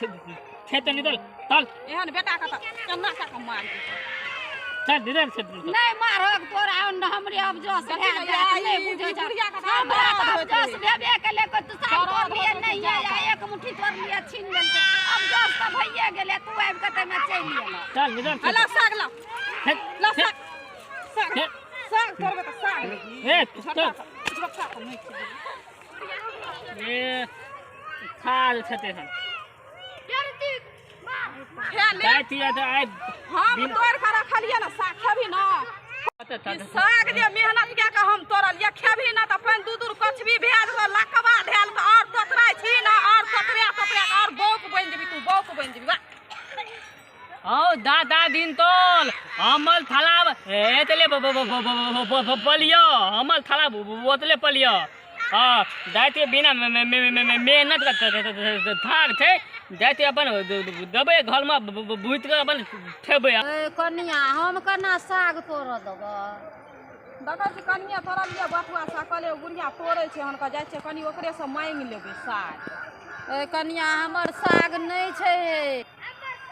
खेत निकल चल। एहन बेटा के तऽ केना कऽ के मारि देतौ। चल निकल खेत निकल। नहि मारहक तोरा, हमरे अब जस भए जायत, नहि बुझै छ बुढ़िया के तऽ हमरा तऽ अब होइत जस रहै। भेबे केलै। तू साग दर्द तोड़लियै होइत नहि रहै। आ एक मुट्ठी तोड़लियै, छीन लेलकै। अब जस तऽ भइए गेलै, तू आबि कऽ ताहिमे चलि एलह। चल निकल आ ला साग ला। खेत ला साग, साग। खेत। साग तोड़बै तऽ साग ले। ए झटका चल। कऽ, झटका कऽ नोचि देबै। ए खाल छते हन। खा ले। जाय छियै तऽ आइ हम तोड़ि कऽ रखलियै ने साग, खेबही ने? ई साग जे मेहनत कए कऽ हम तोड़लियै, खेबही ने तऽ पानि दू दूर कछबी भए जेबौ, लकवा धएल तऽ आओर तोतराइ छी ने, आओर तोतरा तोतरा कऽ आओर बौक बनि जेबही तू, बौक बनि जेबही। वाह। हौ दादा दिन तोल हमल थाला हे तले पलियो, हमल थाला बोतले पलियो। हाँ जाइते बिना मेहनत के थार छै, जाइते अपन देबै घरमे भूत के अपन खेबै। ए कनिया, हम केना साग तोड़ऽ देबै? देखै छी कनिए तोड़लियै बथुआ साग, कहलियै बुढ़िया तोड़ै छै हन, जाइ छियै कनि ओकरेसँ माँगि लेबै साग। ए कनिया, हमर साग नहि छै।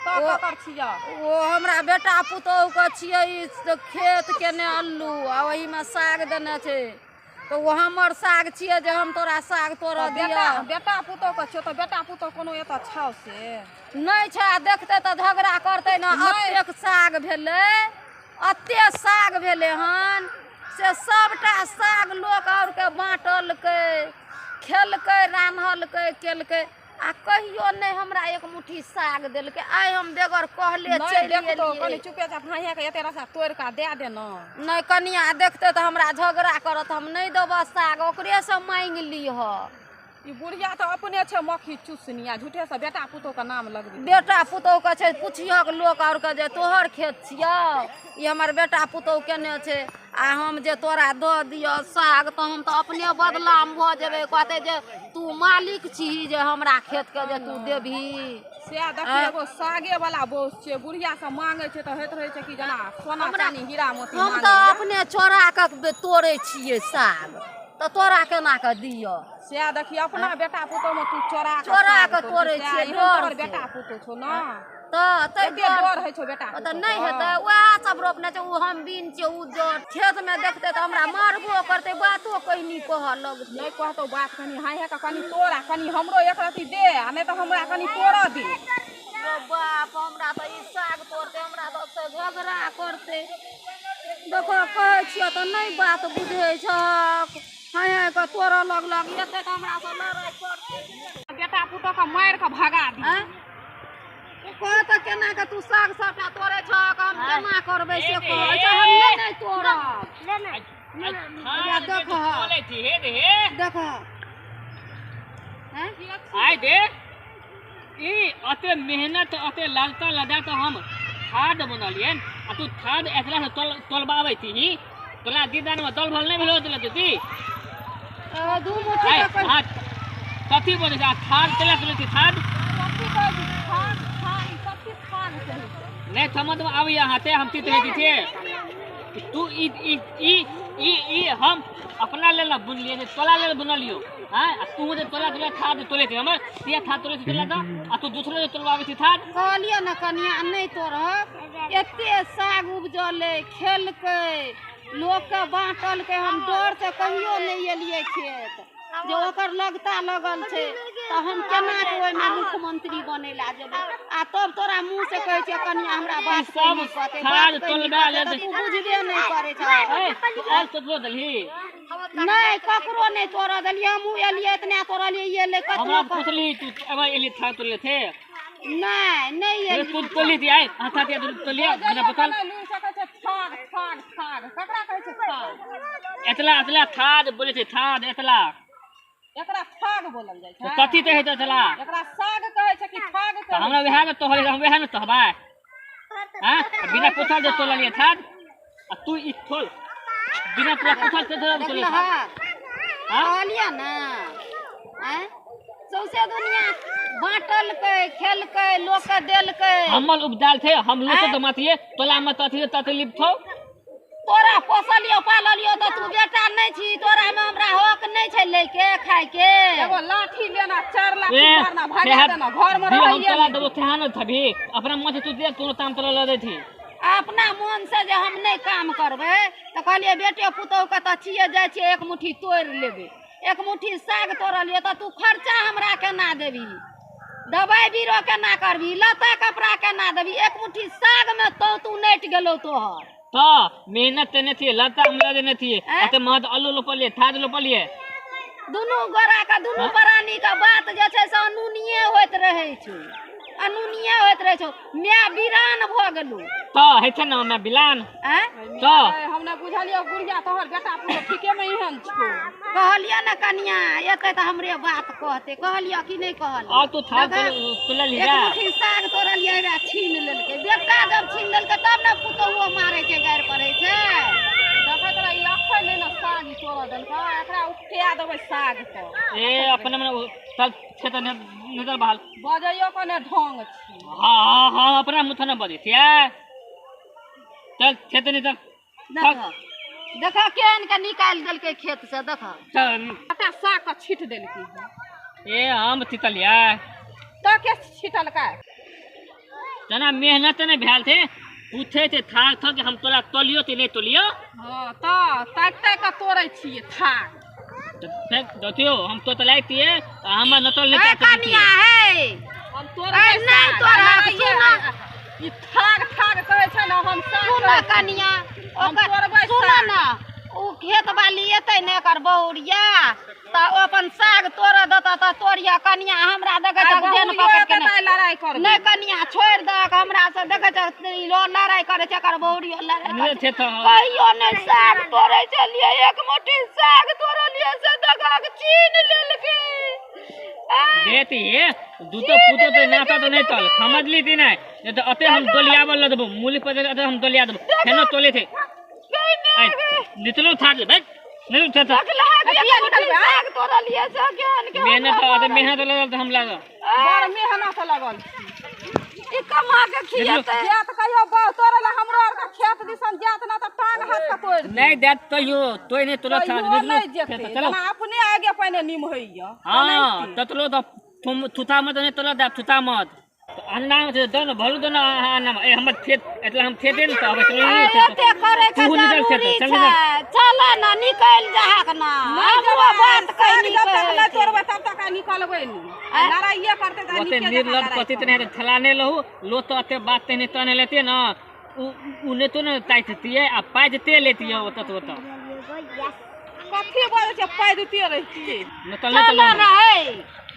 तऽ ककर छियै? ओ हमरा बेटा पुतोहुके छियै। ई खेत केने अल्लू आ ओहिमे साग देने छै, तऽ ओ हमर साग छियै जे हम तोरा साग तोड़ऽ तऽ दिअ? बेटा बेटा पुतोहके छियौ तऽ बेटा पुतोह कोनो एतऽ छौ से नहि छै। आ देखतै तऽ झगड़ा करतै ने। नहि। एतेक साग भेलै, एतेक साग भेलै हन से सबटा साग लोक आओरके बाँटलकै, खेलकै, रान्हलकै, केलकै आ कहियो नहि हमरा एक मुट्ठी साग देलकै। आइ हम बेगर कहले नहि चलि देखतौ एलियै। कनि चुपे चाप हाँके एते रसा तोड़ि कऽ दए दे ने। नहि कनिया, देखतै तऽ हमरा झगड़ा करत। हम नहि देबऽ साग, ओकरेसँ माँगि लिहऽ। ई बुढ़िया तऽ अपने छै मक्खी चूसनी आ झूठेसँ बेटा पुतोहके नाम लगबै। बेटा पुतोहुके छै, पुछियक लोक आओरके जे तोहर खेत छियौ? ई हमर बेटा पुतोहु केने छै। आ हम जे तोरा दऽ दिअ साग तऽ हम तऽ अपने बदनाम भऽ जेबै। कहतै जे तू मालिक छीही जे हमरा खेतके जे तू देबही? सएह देखी, एगो सागे वाला बोस छै, बुढ़िया सब मांगे छै तऽ होइत रहै छै कि जेना सोना चानी हीरा मोती हम मांगैए। तऽ अपने चोरा कऽ तोड़ै छियै साग, तऽ तोरा केना कऽ दिअ? सएह देखी, अपना बेटा पुतोह मे तू चोरा कऽ चोरा साग कऽ तोड़ै तोड़ै छी, छियै, सएह एहन डर तोहर से। बेटा पुतोह छौ ने? तऽ तै एते डर होइ छौ बेटा ओ तऽ पुतोहके? नहि हेतै। उएह सब रोपने छै, ओ हम बीन छियै, ओ जड़। खेतमे देखतै तऽ हमरा मारबो करतै, बातो कहिनी कहऽ लगतै। नहि कहतौ बात। कनि हाइ हाइ कऽ कनि तोड़ आ कनि हमरो एक रत्ती दे, आ नहि तऽ हमरा कनि तोड़ऽ दे। गो बाप, हमरा तऽ ई साग तोड़तै, हमरा तऽ से झगड़ा करतै। देखो, कहै छियौ तऽ नहि बात बुझै छहक, हाइ हाइ कऽ तोड़ऽ लगलक। एते तऽ हमरा सँ लड़ाइ करतै। बेटा पुतोहके मारि कऽ भगा दी। आँय? कह तऽ केना कऽ तू साग सबटा तोड़ै छहक, हम केना करबै से कह। अच्छा, हमे नहि तोड़ब। देखो। बोलै छी हे दे हे। देख आँय? आइ दे, ई अते मेहनत अते लगता लगा कऽ हम खाद बनलियै आ तू खाद एकरा से तोल तोलबाबै छी। तोला दीदान मे दल भल नहि भेलो तोला की? दू मुट्ठी आइ तऽ हाथ कथी बोलै छै? आ खाद केला तोलै छी खाद? कथी कहै छी खाद? खाद कथी खाद कहै छै? नहि समझ मे आबैया हाथे हम की कहै छियै। तू ई ई ई ई ई हम अपना लेल ना बुनलियै से तोला लेल बुनलियौ। आँय, आ तू जे तोला तोला खाद तोले छै, हमर किया खाद तोले छै तोला तऽ, आ तू दूसरो जे तोलबाबै छी खाद? कहलियै ने कनिया, नहि तोड़हक। एते साग उपजलै, खेलकै, लोकके बाँटलकै। हम डरसँ कहियो नहि एलियै खेत जे ओकर लगता लगल छै, तऽ हम केना कऽ ओहिमे मुख्यमंत्री बनै लए जेबै? आ तब तोरा मुँह से कहै छियै कनिया, हमरा बात सब कहि कहतै, खाद बात कहि तोलबा कहतै, तऽ लेतै। तू बुझबे नहि करै छह। ए तू आयल तोड़बो देलही? नहि, ककरो नहि तोड़ऽ देलियै। हमहूँ एलियै, एतने तोड़लियै, एलै हमरा कतनो। पुछली तू एमे एली खाद तोड़ले थे? नहि, नहि एलियै। तू तोली थी आइ हाथ हाथ तोलिया बिना पता। नहि लुरि सकै छै। खाद खाद खाद ककरा कहै छै खाद? एतला एतला खाद बोले छै, खाद एतला। एकरा खाद बोलल जाइ तऽ छै? कथी कहै छै एतला? एकरा साग कहै छै कि खाद तऽ कहै हमरा छै? वएह ने तोहले, हम वएह ने तोहबै। हाँ, बिना पूछल जे तोललियै खाद, आ तू ई तोल बिना तोरा पूछल से तोरा तोले खाद? देखलहक? हाँ? कहलियै ने आँय, सौंसे दुनिया बाँटलकै, खेलकै, लोकके देलकै। हमर उपजाल छै, हम लोक तऽ मातिए तोला में तथी तकलीफ छौ। तोरा पोसलियो पाललियो तऽ तू बेटा नहि छी, तोरा मे हमरा हक नहि छै लैके खायके। एगो लाठी लेना, 4 लाठी मारना, भागा देना, घर में रहैये। हम तोरा देबो तेहन थबी, अपना मन से तू दे, तोरो ताम तोरा ल देथी। अपना मन से जे हम नहि काम करबै तऽ कहलियै बेटे पुतोहु के तऽ छियै, जाइ छियै एक मुट्ठी तोड़ि लेबै, एक मुट्ठी साग तोड़लियै तऽ तू खर्चा हमरा केना देबही, दवाइ बीरो केना करबही, लत्ता कपड़ा केना देबही, एक मुट्ठी सागमे तो तू नटि गेलौ तोहर। तऽ मेहनत तेने थिए, लत्ता हम लऽ देने थिए, अते महत आलू रोपलियै, थाद रोपलियै। दुनू गोरा के दुनू प्राणी के बात जे छै से अनूनिये होइत रहै छै, अनूनिये होइत रहै छै। माय बिरान भऽ गेलौ। तऽ होइ छै ने माय बिलान। तऽ हम नहि बुझलियै बुढ़िया तोहर बेटा पुतोहु ठीके मे एहन छौ। कहलियै ने कनिया एतै तऽ हमरे बात कहतै, कहलियै कि नहि कहलियै? आ तू थाद तोड़लियै, एक मुट्ठी साग तोड़लियै, एकरा छीन लेलकै। बेटा जब छीन लेलकै तब ने पुतोहुओ मारै छै, गारि पड़ै छै। देखैत रही अखन नहि ने साग तोड़ऽ देलकै, एकरा उपटिया देबै साग के। ए अपने मने चल खेत निकल बाहर। बजैयो के ने ढंग छै। हाँ हाँ अपना मुँह ने बजै छियै। चल खेत निकल। देखो देखो केहन के निकालि देलकै खेत से, देखो सबटा साग के छीट देलकै। ए हम छिटलियै। तऽ के छिटलकै? जना मेहनत नहि भेल छै, पूछे छै थाक थक हम तोरा तोलियो कि नहि तोलियो। हाँ तऽ ताकि ताकि कऽ तोड़ै छियै थाक। देखियो हम तोतलाइतियै तऽ हमर नतल नहि। कनिया हे हम तोड़बै नहि तोड़ब, सुन ई थाक थाक कहै छै ने हम साग। सुन कनिया, ओकर सुन ने, ओ खेत वाली एतै ने एकर बहुरिया तऽ ओ अपन साग तोड़ऽ देतऽ तऽ तोड़िया। कनिया हमरा देखै छक देन पकड़ के लड़ाइ कर नहि, कनिया छोड़ि दहक हमरा से, देखै छक लड़ाइ करै छै एकर बहुरियो लड़ाइ छै। कहियो नहि साग तोड़ै छलियै, एक मुट्ठी साग तोड़लियै से देखक छीन लेलकै। देती दूतो पुतो तो नाता तो नहीं तल समझली थी नहीं, ये तो अते हम दोलियाबल ल देबो, मूली पर अते हम दोलिया देबो, फेनो तोले थे। नितलो थाक ले भाई, नितलो थे साग तोड़लियै से केहन के मेहनत अते मेहनत लगल त हम लागल, बड़ मेहनत लगल। ई कमा के खियेतै। जात कहियो बहु तोड़े ला हमरो आर के खेत दिसन जात ना त टांग हाथ के तोड़ नहीं देत तैयो तोय नहीं तोड़ था नहीं जेतै, जना अपने आगे पहिने निम होइया। हां ततलो त तुम थुथा मत नहीं तोला दे, थुथा मत अन्ना में दो न भलु दो न अन्ना में। ए हमर खेत एतला हम खेते न त अब चलो एते करे के जरूरी छै, चल ना निकल जाहक ना, हमरो बात कहि जब तक नहीं तोड़बै तब तक निकलबै नी, लड़ाइए करते त ओते निर्लज पति त नहीं थला ने लहु लो त अते बात नहीं त ने लेते न उ ने तो न ताइततिए आ पाइते लेतिए ओत त ओत कथी बोलै छै पाइते रहितिए। नतल चल ना हे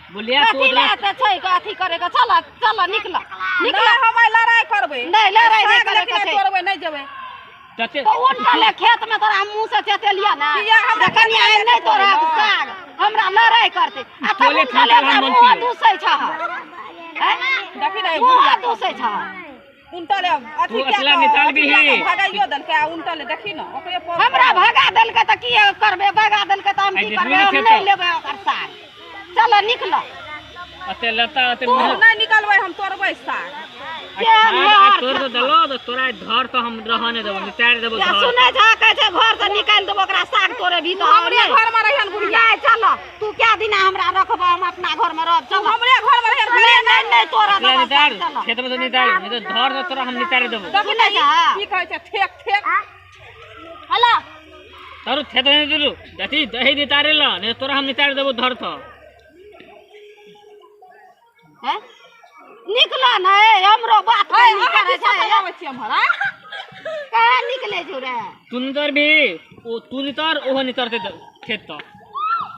बोलिया कथी ला त छै कथी करे के, चल चल निकल निकल, हम लड़ाई करबै नहीं, लड़ाई नहीं करे के छै, तोड़बै नहीं जेबै। तते तो उनका ले खेत में तोरा मुंह से चेतेलिया ना कनिया नहीं तोरा साग हमरा लड़ाई करते आ तोले थाल हम मुंह दूसै छ, देखि नै मुंह दूसै छ उनटले अथी के निकाल भी भगाइयो देलकै आ उनटले देखि न ओकरे पर हमरा भगा देलकै त की करबै, भगा देलकै त हम की करबै, हम नहीं लेबै ओकर साग। चल निकल अते लता अते नहीं निकलबै हम तोड़बै साग। तोड़ दो दलो तो तोरा घर तो हम रहने देबो, निकाल देबो घर। सुनै छ कहै छै घर से निकाल देबो ओकरा साग तोड़े भी तो हमरे घर में रहन बुढ़िया। नहीं चल तू क्या दिना हमरा रखबो, हम अपना घर में रहब, चल हमरे घर में रहन। नहीं नहीं नहीं तोरा देबो निकाल खेत में तो निकाल, नहीं तो घर तो तोरा हम निकाल देबो। सुनै छ की कहै छै ठेक ठेक हला तारू खेत में दिलु जति दही नितारे ल, नहीं तोरा हम निकाल देबो घर तो। हैं निकला नहीं हमरो बात नहीं करे छै, आबै छी हमरा कहाँ निकले छु रे तू नितर भी ओ तू नितर ओहो नितरते खेत तो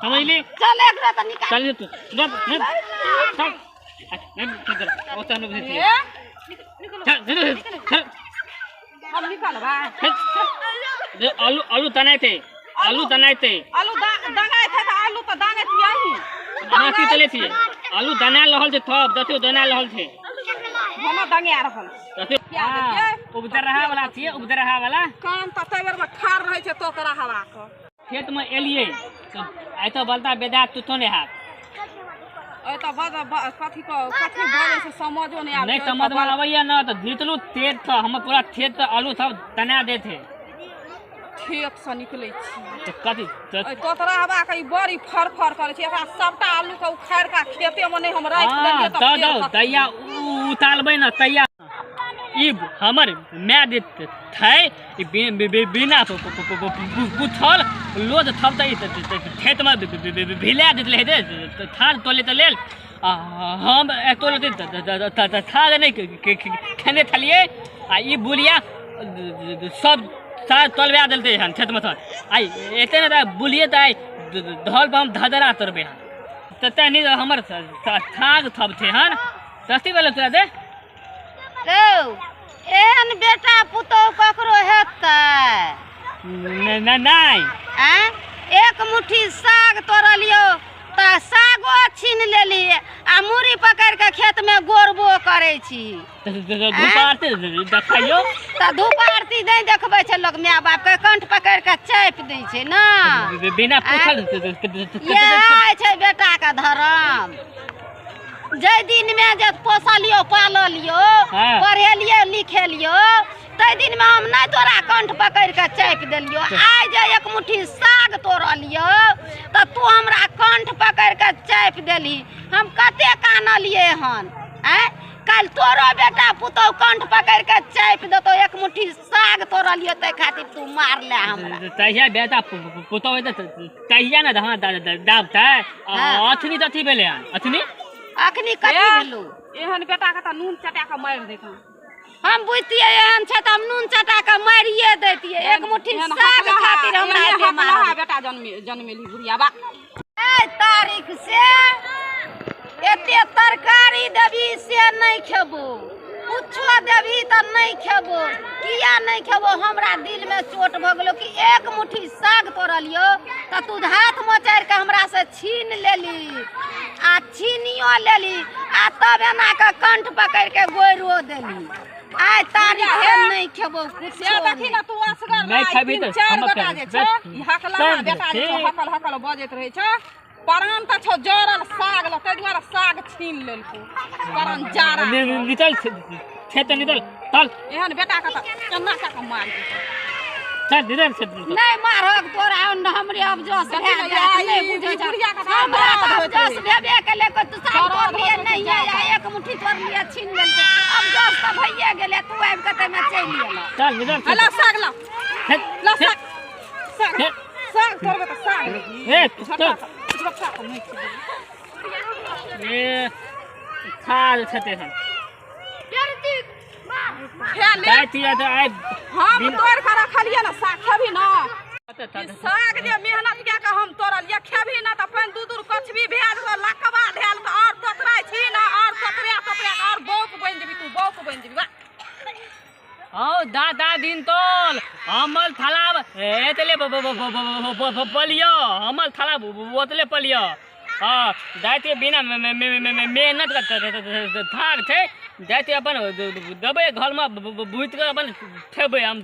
समझली। चल एकरा त निकाल, चल तू चल चल नहीं खेत ओ त हम भेज चल चल हम निकलबा। आलू आलू तनाए थे, आलू तनाए थे, आलू दांगाए थे त आलू त दांगे थियाही अहाँ की चले छियै आलू दना रहल छै, थप देखियौ दना रहल छै, हम दंगा रहल देखियौ उपदरहा वाला छियै, उपदरहा वाला कान त तै बेर में ठार रहै छै तोतरा हवा के। खेत में एलियै तऽ आइ तऽ बलता बेदा तुतो नहि हैत, ओइ तऽ बद कथी कथी बजै छै समझो नहि आबै, नहीं समझ में आबैया न तऽ नितलू तेज था, हमर पूरा खेत तऽ आलू सब दना देथे। खेत से निकलै छी। तऽ कथी तऽ एहि तोतराहबा के ई बड़ी फर फर करै छै। एकरा सबटा आलू के उखाड़ि के खेते मे नहि हम राखि देलियै दऽ तऽ दौ फेर तैया उतारबै ने तैया ई हमर my they छै ई बिना पुछल लोद थब तऽ ई खेतमे भिला देले हेतै थार तोले तऽ लेल आ हम तोले थार नहि खेने छलियै आ ई बुलिया सब सार तोलबा देलकै हन खेतमे सँ। आइ एते ने तऽ बुलिए तऽ आइ धल पर हम धधरा तोड़बै हन तऽ तैं नहि हमर थाग थब छै हन सस्ती भेलै तोरा दे। रौ, एहन बेटा पुतोहु ककरो हेतै? नहि। आँय, एक मुट्ठी साग तोड़लियौ तऽ सागो छीन लेली आ मूड़ी पकड़ि कऽ खेतमे गोरबो करै छी। धूप आरती देखैयौ। तऽ धूप आरती नहि देखबै छै लोक, माय बापके कंठ पकड़ि कऽ चापि दै छै ने। बिना पूछल। इएह छै बेटाके धर्म। जाहि दिनमे जे पोसलियौ पाललियौ, पढ़ेलियौ लिखेलियौ, ताहि दिनमे हम नहि तोरा कंठ पकड़ि कऽ चापि देलियौ। आइ जे एक मुट्ठी साग तोड़लियौ तऽ तू हमरा कंठ पकड़ि कऽ चापि देलही। हम कते कानलियै हन। आँय, काल्हि तोरो बेटा पुतोहु कंठ पकड़ि कऽ चापि देतौ। एक मुट्ठी साग तोड़लियौ ताहि खातिर तू मारले हमरा। तहिया बेटा पुतहु हेतै तहिया ने धान दाबतै। अथनी तऽ अथी भेलै हन अथनी। अखनी कथी भेलौ? एहन बेटा के तऽ नून चटा के मारि दैतौ। हम बुझतियै एहन छै तऽ हम नून चटा कऽ मारिए दैतियै। एक मुट्ठी साग खातिर हमरा एते मारल। बेटा जन्मेली बुढ़िया बा। एहि तारीख से एते तरकारी देबही से नहि खेबो, कुछो देबही तऽ नहि खेबो। किया नहि खेबो? हमरा दिलमे चोट भऽ गेलो कि एक मुट्ठी साग तोड़लियौ तऽ तू हाथ मोचाड़ि कऽ हमरा से छीन लेली आ छीनियो लेली आ तब एना कऽ कंठ पकड़ि के गोइरो देली। आइ तारीख से नहि खेबो से कुछो। देखी ने, तू असगर नहि खेबही तीन तऽ चारि हमर गोटा जे छौ ई हकलाहा बेटा जे छौ हकल हकल बजैत रहै छौ। परान तऽ छौ जरल साग लग, ताहि दुआरे साग छीन लेलकौ। परान जारा निकल खेत, निकल चल। एहन बेटा के तऽ केना कऽ के मारि देतौ। चल निकल खेत निकल। नहि मारहक तोरा, हमरे अब जस देखी भए ने, जायत। ई नहि बुझै छौ। बुढ़िया के तऽ हमरा दर्द तऽ होइत जस रहै। भेबे केलै कि तू साग दर्द तोड़लियै होइत रहै नहि जाउ। आ एक मुट्ठी तोड़लियै छीन लेलकै। अब जस तऽ भइए गेलै, तू आबि कऽ ताहिमे चलि एलऽ। चल निकल। ला साग ला। खेत ला साग, साग। खेत। साग तोड़बै तऽ साग लेबही। ए झटका चल। झटका कऽ नहि खेबै। ए थाल छते हन। खा ले। दाइ तऽ आइ हम तोड़ि कऽ रखलियै ने साग, खेबही ने? ई साग जे मेहनत कए कऽ हम तोड़लियै, खेबही ने तऽ पानि दू दूर कछबी भए जेतौ। लकबा धएल तऽ आओर तोतराइ छी ने, आओर तोतरा तोतरा कऽ आओर बौक बनि जेबही तू, बौक बनि जेबही बा। हौ दादा दिन तोल हमल थाला एतले पलियो, हमल थाला ओतले पलियो। हँ जाइते बिना मेहनत के थार छै, जाइते अपन देबै घरमे भूत कऽ अपन खेबै हम।